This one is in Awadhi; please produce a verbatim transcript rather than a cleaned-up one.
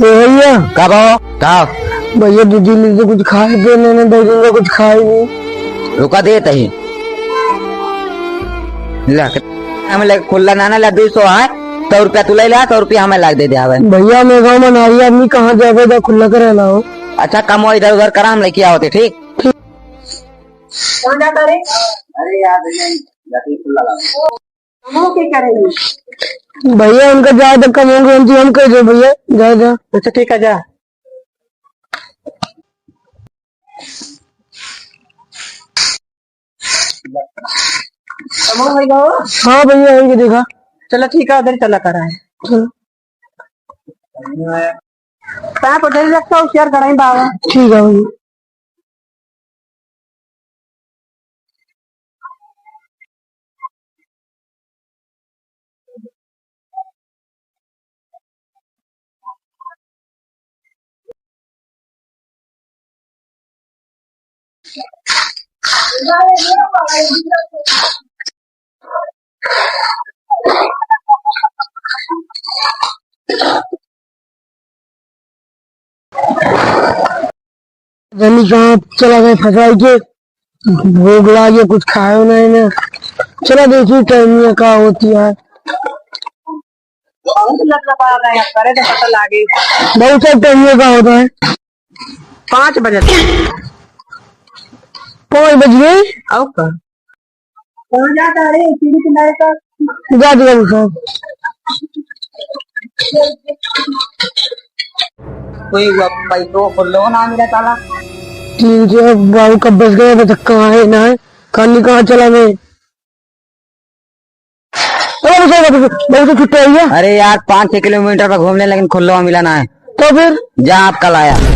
ए भैया। का बाबा? का? भैया, दो तीन दिन से कुछ खाए पिए नहीं, नहीं, दो दिन से कुछ खाए नहीं। रुका, देत ही। ला, हमें लग-, खुल्ला नाना ला, दुई सौ है, सौ रुपया तू ले ला, सौ रुपया हमें लाग दे दे, आवे। भैया, मैं गाँव में नारी आदमी, कहाँ जावे, जा खुल्ला करे लाओ। अच्छा, कमो इधर उधर करा, हम लेके आवते, ठीक? ठीक। कहाँ जाता रे? अरे यार, भैया, जाते ही खुल्ला लाओ। कमो के करेंगे? भैया, उनका जाए तो कम होंगे, हम, हम कह दे भैया, जा, जा। अच्छा, ठीक है, जा। कमो भाई गो? हाँ भैया, वही देखा। चलो, ठीक है, उधर चला करा है। चलो। पैप उधर ही रखता हूँ, शेयर कराई बाबा। ठीक है भैया। जनी कहाँ चला गए फंसाई के, भूख लागे, कुछ खायो नहीं ना। चला देखी टाइमिया का होती है। बहुत लबलबा रहा है, करे तो पता लागे। बहुत टाइमिया का होता है। पाँच बजे। पाँच बज गए? और का? कहाँ जाता रे? सीढ़ी किनारे का। जा दिया वो सब। कोई हुआ, पैसो खुल्लो ना मिला साला। ठीक है, बाबू कब बस गए, बस कहाँ है ना है, खाली कहाँ चला गए? अरे बाबू साहब, बाबू साहब, छुट्टी आई है। अरे यार, पाँच छह किलोमीटर पर घूमने, लेकिन खुल्लो मिला ना है। तो फिर? जा, आप कल आया।